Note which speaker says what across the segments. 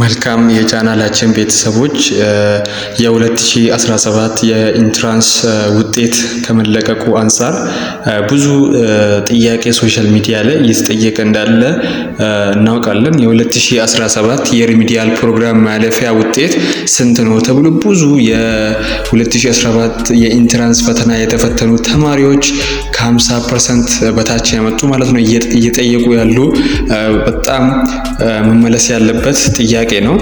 Speaker 1: መልካም የቻናላችን ቤተሰቦች፣ የ2017 የ entrance ውጤት ከመለቀቁ አንጻር ብዙ ጥያቄ social media ላይ እየተጠየቀ እንዳለ እናውቃለን። የ2017 የ remedial ፕሮግራም ማለፊያ ውጤት ስንት ነው ተብሎ ብዙ የ2017 የ entrance ፈተና የተፈተኑ ተማሪዎች ከ50% በታች ያመጡ ማለት ነው እየጠየቁ ያሉ በጣም መመለስ ያለበት ጥያቄ ነው።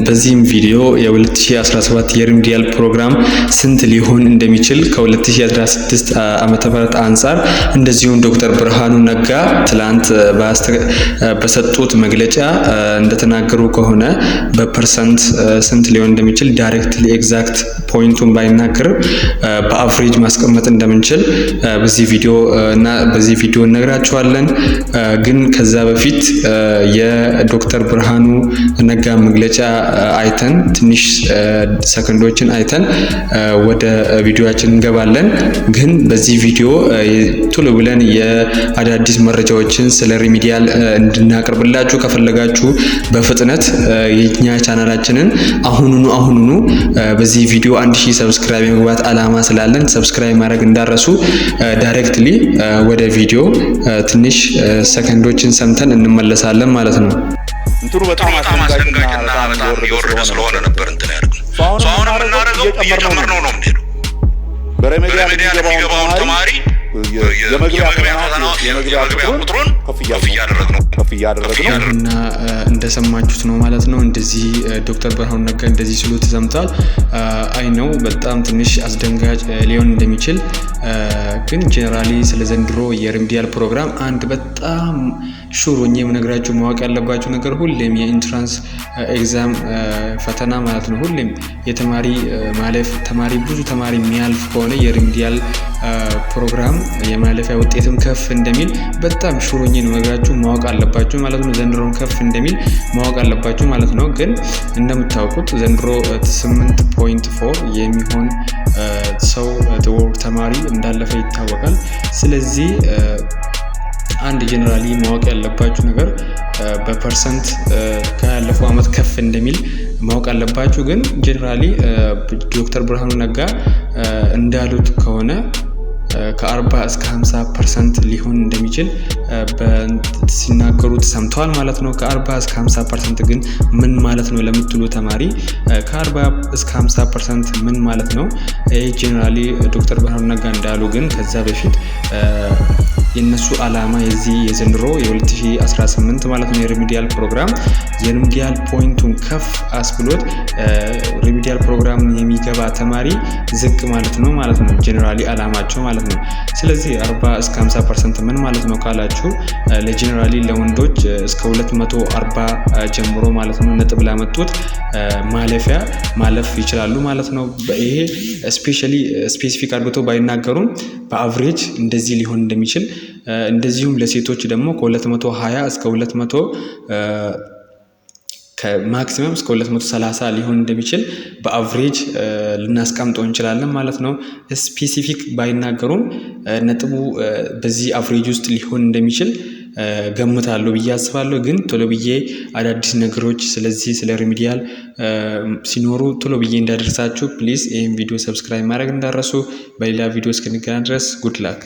Speaker 1: በዚህም ቪዲዮ የ2017 የ remedial ፕሮግራም ስንት ሊሆን እንደሚችል ከ2016 ዓመተ ምህረት አንጻር፣ እንደዚሁም ዶክተር ብርሃኑ ነጋ ትላንት በሰጡት መግለጫ እንደተናገሩ ከሆነ በ percent ስንት ሊሆን እንደሚችል directly exact point ኡን ባይናገርም በ average ማስቀመጥ እንደምንችል በዚህ ቪዲዮ እና በዚህ ቪዲዮ እነግራችኋለን። ግን ከዛ በፊት የዶክተር ብርሃኑ ነጋ መግለጫ አይተን፣ ትንሽ ሰከንዶችን አይተን ወደ ቪዲዮአችን እንገባለን። ግን በዚህ ቪዲዮ ቶሎ ብለን የአዳዲስ መረጃዎችን ስለ remedial እንድናቀርብላችሁ ከፈለጋችሁ በፍጥነት የኛ ቻናላችንን አሁኑኑ አሁኑኑ በዚህ ቪዲዮ 1000 subscribe የመግባት አላማ ስላለን subscribe ማድረግ እንዳትረሱ። Directly ወደ ቪዲዮ ትንሽ ሰከንዶችን ሰምተን እንመለሳለን ማለት ነው።
Speaker 2: እንትኑ በጣም አስደንጋጭና በጣም የወረደ ስለሆነ ነበር እንትን ያደርግ። አሁን የምናደርገው እየጨመርነው ነው የምንሄደው።
Speaker 3: በ remedial
Speaker 2: በ remedial የሚገባውን ተማሪ የመግቢያ ፈተና የመግቢያ ቁጥሩን ከፍ እያደረግነው ከፍ እያደረግነው።
Speaker 1: እና እንደሰማችሁት ነው ማለት ነው። እንደዚህ ዶክተር ብርሃኑ ነጋ እንደዚህ ሲሉ ተሰምቷል። I know በጣም ትንሽ አስደንጋጭ ሊሆን እንደሚችል፣ ግን generally ስለ ዘንድሮ የ remedial ፕሮግራም አንድ በጣም sure ሆኜ የምነግራችሁ ማወቅ ያለባችሁ ነገር ሁሌም የ entrance exam ፈተና ማለት ነው፣ ሁሌም የተማሪ ማለፍ፣ ተማሪ ብዙ ተማሪ የሚያልፍ ከሆነ የ remedial ፕሮግራም የማለፊያ ውጤትም ከፍ እንደሚል በጣም sure ሆኜ ነው የምነግራችሁ፣ ማወቅ አለባችሁ ማለት ነው። ዘንድሮም ከፍ እንደሚል ማወቅ አለባችሁ ማለት ነው። ግን እንደምታውቁት ዘንድሮ 8.4 የሚሆን ሰው ተማሪ እንዳለፈ ይታወቃል። ስለዚህ አንድ generally ማወቅ ያለባችሁ ነገር በ percent ካለፈው ዓመት ከፍ እንደሚል ማወቅ አለባችሁ። ግን generally ዶክተር ብርሃኑ ነጋ እንዳሉት ከሆነ ከ40 እስከ 50% ሊሆን እንደሚችል ሲናገሩ ተሰምተዋል ማለት ነው። ከ40 እስከ 50% ግን ምን ማለት ነው ለምትሉ ተማሪ፣ ከ40 እስከ 50% ምን ማለት ነው? ይህ generally ዶክተር ብርሃኑ ነጋ እንዳሉ ግን ከዛ በፊት የእነሱ ዓላማ የዚህ የዘንድሮ የ2018 ማለት ነው የ remedial ፕሮግራም የ remedial point ኡን ከፍ አስብሎት remedial ፕሮግራም የሚገባ ተማሪ ዝቅ ማለት ነው generally ዓላማቸው ማለት ነው። ስለዚህ 40 እስከ 50% ምን ማለት ነው ካላችሁ ለ generally ለወንዶች እስከ 240 ጀምሮ ማለት ነው ነጥብ ላመጡት ማለፊያ ማለፍ ይችላሉ ማለት ነው። ይሄ specially specific አድርጎ ባይናገሩም በ average እንደዚህ ሊሆን እንደሚችል፣ እንደዚሁም ለሴቶች ደግሞ ከ220 እስከ 200 ከ maximum እስከ 230 ሊሆን እንደሚችል በ average ልናስቀምጠው እንችላለን ማለት ነው። Specific ባይናገሩም ነጥቡ በዚህ average ውስጥ ሊሆን እንደሚችል ገምታለሁ ብዬ አስባለሁ። ግን ቶሎ ብዬ አዳዲስ ነገሮች ስለዚህ ስለ remedial ሲኖሩ ቶሎ ብዬ እንዳደርሳችሁ please ይህን ቪዲዮ subscribe ማድረግ እንዳትረሱ። በሌላ ቪዲዮ እስክንገናኝ ድረስ good luck።